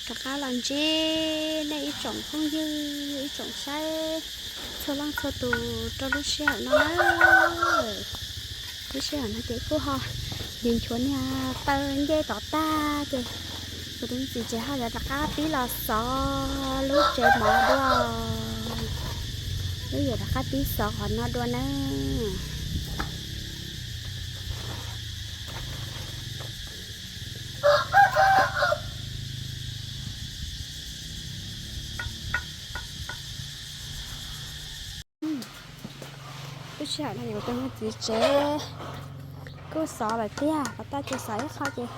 Rov qab los ntsib nej ib tsoom phooj ywg, ib tsoom saib txhua leej txhua tus rau lub sij hawm no na. Lub sij hawm no ces kuj ho nchuav nchuav niag taw ncej tom tag ces kuv tus txiv tsev ho rov qab pib los xov lub tsev mov dua. Wb yuav rov qab pib xov qhov no dua na. Lub sij hawm no kuv tus txiv tsev kuj xov lawm tiag, pov tag ces xov ib qho ces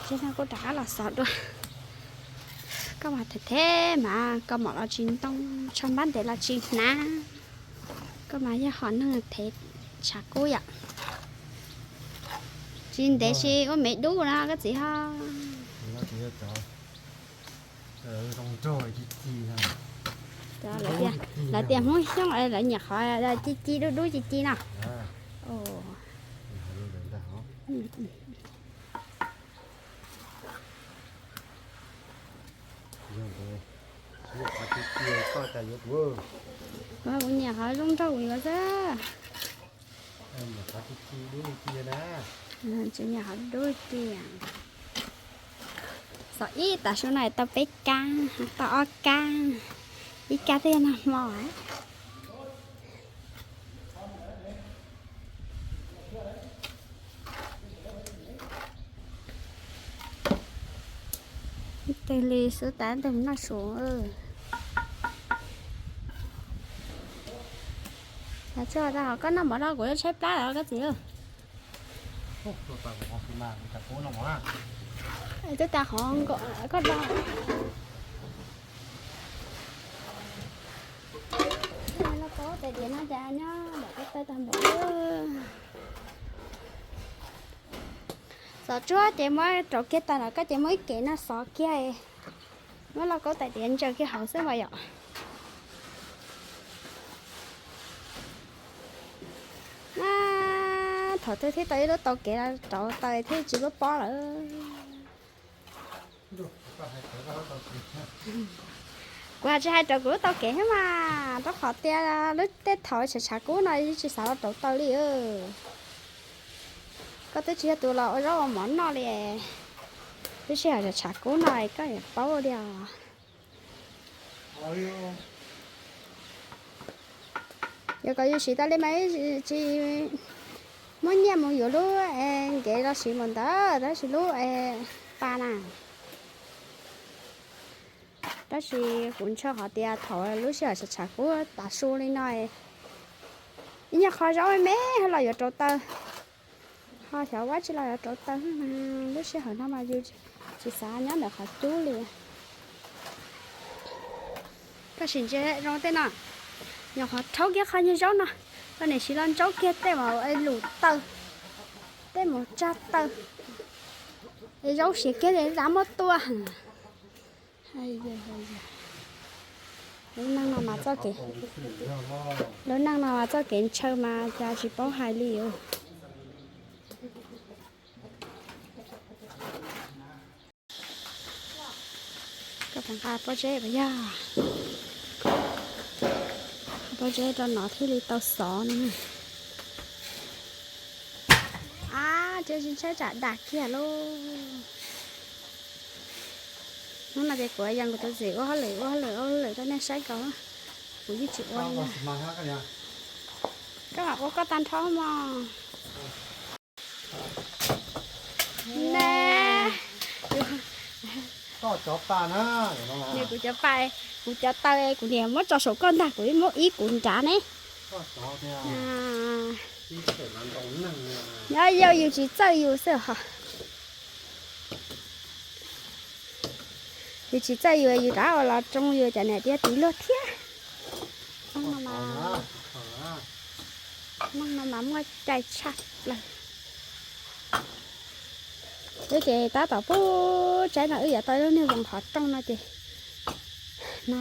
tsis no kuj rov qab los xov dua. Koj mas them them mas koj mom los tsis ntoo, tsho npab ntev los tsis hnav. Koj mas yog hom neeg thev tshav kub yom. Tsis ntev tsis ua me dub no koj txiv ho. Lawv tias Hmoob Xyooj lawv nyiam qhov ci ci dub dub ci ci no. Kuv nyiam qhov zoo nraug kuv yuav xwb. Tsis nyiam qhov dub ci. Xov ib tag su no tau peb kab, tau ob kab, ib kab twb yog nag hmo. Tes li xwb tas tes mus noj su. Tso tau qhov koj noj mov no kuv yuav tshaib plab lawm koj txiv. Twb tas qhov koj do. Lauj kaub tais diav no cas nyob nram ko taw tag npaum. Xov tsuag ces muab rauv kiag tas lawm koj ces muab ib kev no xov kiag, muab lauj kaub tais diav ntsaws kiag hauv xwb mas yom. Thaum twg thiaj tau ib lub tau kev rauv taws thiaj tsis lub pob lawm. Kuv tsis hais rauv kuv lub tau kev thiab mas, rau qhov tias lub tej thaum tshav tshav kub no tsis xav los rauv taws li. Koj twb tsis yog tus los ua zaub ua mov noj li, twb tsis hais tshav tshav kub no koj yuav paub li os. Yog kom yus siv tas li mas tsis muab nyiaj mus yuav lub nkev los siv mus ntawd tab sis lub pa na. Tab sis kuv ntshaw qhov tias thaum lub sij hawm tshav tshav kub tas su li no, ib nyuag qho zaub me ho los yuav rauv taws, ho xyov ua tsi los yuav rauv taws mas lub sij hawm no mas yus tsis xav nyob ntawm qhov cub li. Koj sim ntsia zoo tej no, nyuam qhuav rhaub kiag qhov nyuag zaub no, koj nim siv los ntsaub kiag tej mus lus taws, tej mus tsag taws, es zaub siav kiag li dab muab tua. Lub neej no mas txoj kev, lub neej no mas txoj kev ntshaw mas cas tsis paub hais li os. Koj puas nqa pob zeb puas yog? Pob zeb rau no thiaj li tau xov no. Ab, tsis ntshai tsam dam kiag lauj. Hnub no ces kuv yees kuv tus txiv ua hauj lwm, ua hauj lwm, ua hauj lwm rau nej saib nkaus. Kuv yeej tsis ua li na. Koj mam ua koj tag nrho mog. Ne, nws kuv cov pa, kuv cov taw, kuv niam muab tso saum koj ntag, kuv muab ib kuv nrad ne. Yog yus tsis txawj yus xwb os. Yus tsis txawj yus, yus rov ua los tsoo yus cov niam tij luag thiab. Neej no mas muaj cai tshaj plaws. Wb ces tab tom pub tsaib no wb yuav tau lub niag voos qhov rooj no ces no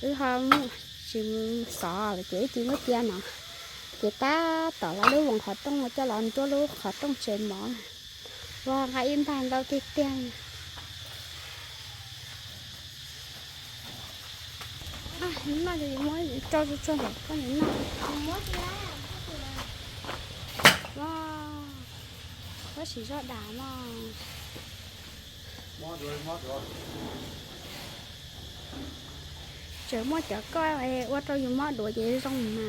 wb ho tsis xov lawm ces wb cia muab cia no. Ces tab tom los lub voos qhov rooj coj los nruab lub qhov rooj tsev mov. Ua nqa ib npag ntau tiag tiag. Noj ces muab rau tsuag tsuag ntawm koj noj. Muab siv zog dam no. Tseem muaj cov koj ua rau yus mob duav ces zoo mas.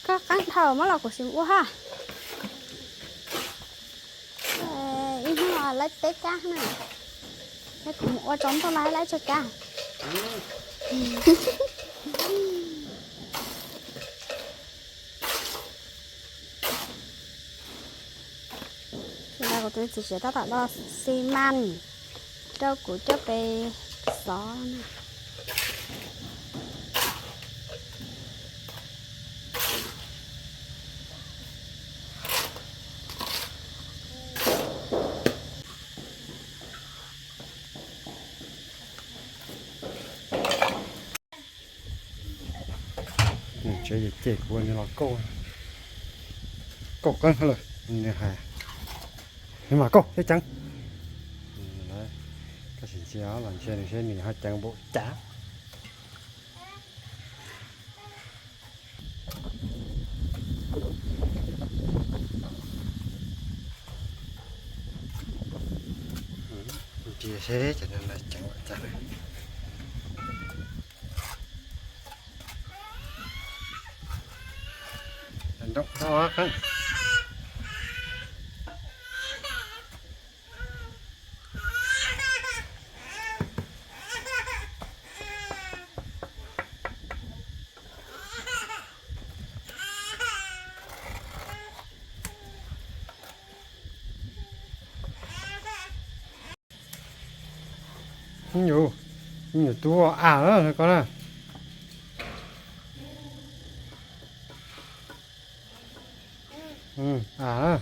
Koj qab dhau muab los kuv sim ua ha. Ib hnub lawv peb kab na. Kuv mus ua tsaus ntuj no lawv tsawg kab. Kuv tus txiv tsev tab tom do xi mas rau kuv coj pes xov na. Tsev ces kuv ua nws los kauj, kauj qeeb lawm nws hais, nws mam kauj thiab ceev. Koj sim ntsia los ntsia nws seb nws ho ceev npaum cas. Ntsia seb cov no ceev npaum cas. Nroom no. Nyuam, nyuam tub a na koj na. A na.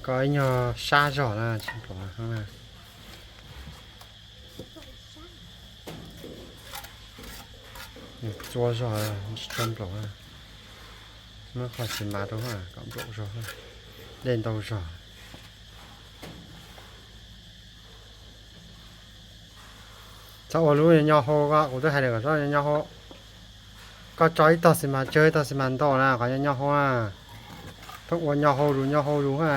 Koj ib nyuag sab zog na, tsis pom na. Txua zog tsis tshua nplaum na. Muab qhov tsis mas rau kom nplaum zog, dej ntau zog. Txhob ua lub nyo hau, kuv twb hais tias kom txhob nyo hau. Koj tso ib tog xi mas tsawg ib tog xi mas ntau na, qhov nyo nyo hau na. Pheej ua nyo hau zus nyo hau zus na.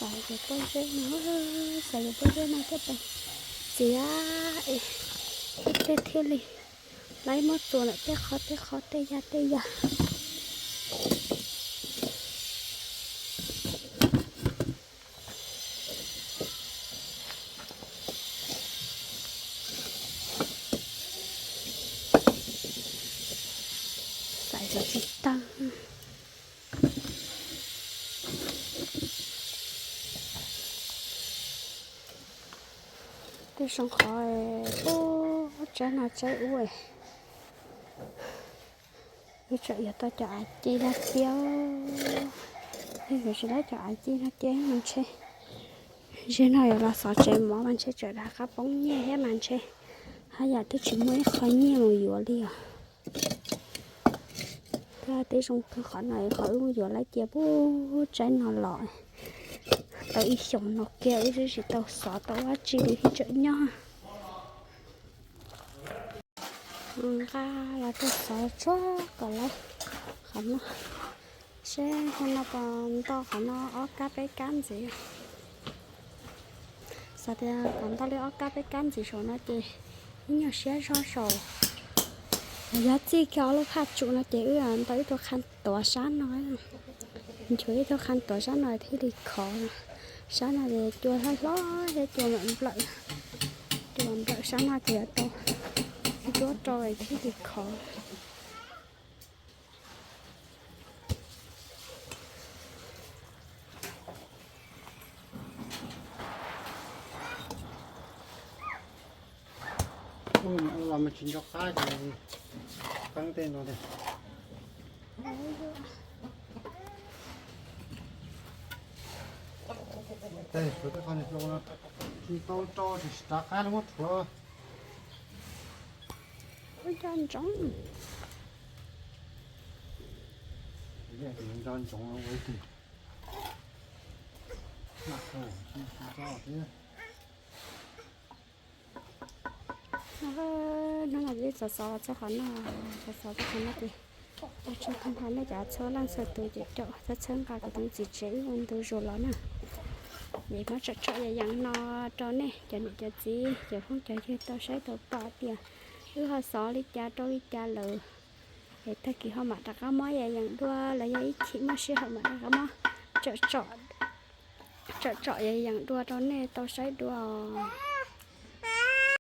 Xav yuav pob zeb no, xav yuav pob zeb no thiaj pes txiav es tej thiaj li laib muab txuas lawm tej qhov tej qhov tej yam tej yam. Xaiv xov tsis tag. Twb zoo qhov ub tsaib no tsaib ub, wb tseem yuav tau cov av ci no thiab. Yog yuav tsis tau cov av ci no ces mas ntshe, ntshe no yuav los xov tsev mov mas ntshe tseem rov qab poob nyiaj thiab mas ntshe haj yam twb tsis muaj ib qho nyiaj mus yuav li os. Thiab twb zoo kawg qhov no qhov wb mus yuav lawv cia pub tsaib no los tau ib xyoos no kiag wb twb tsis tau xov tau dab tsi li thiab tseem nyob. Nqa los rau xov tsuag kom lawv qhov no, seb hnub no puas nto qhov no ob kab peb kab ntxiv. Xav tias kom nto li ob kab peb kab ntxiv saum no ces ib nyuag siab zog saum. Yog txij kiag ob lub phaj tsum no ces wb nto ib tug qha tuav sab no, nchuav ib tug qha tuav sab no thiaj li khov. Sab no ces cua hlob hlob thiab cua nplawm nplawm, cua nplawm sab no ces yuav tau ncuab rau thiaj li khov. Los mas tsis nco qab ces qeeb tej no tiag. Tej qho niag hlau no tsis tau rau tsis rov qab muab rhuav. Ua nco ntsoov. Nco ntsoov ua tig. Hnub no wb xov xov los txog qhov no, xov xov txog qhov no ces ua tsaug kawg nkaus nej cov txhua leej txhua tus ces caum txhawb nqa kuv tus txiv tsev wb ua ntu zus los na. Ces muab tsom tsom yam yees no rau nej cov niam cov txiv cov phooj cov ywg tau saib tau pom tias wb ho xov li cas rau li cas lawm. Es tag kis ho mam rov qab muab yam yees dua los yog ib chim muaj sij hawm mam rov qab muab tsom tsom yam yees dua rau nej tau saib dua os.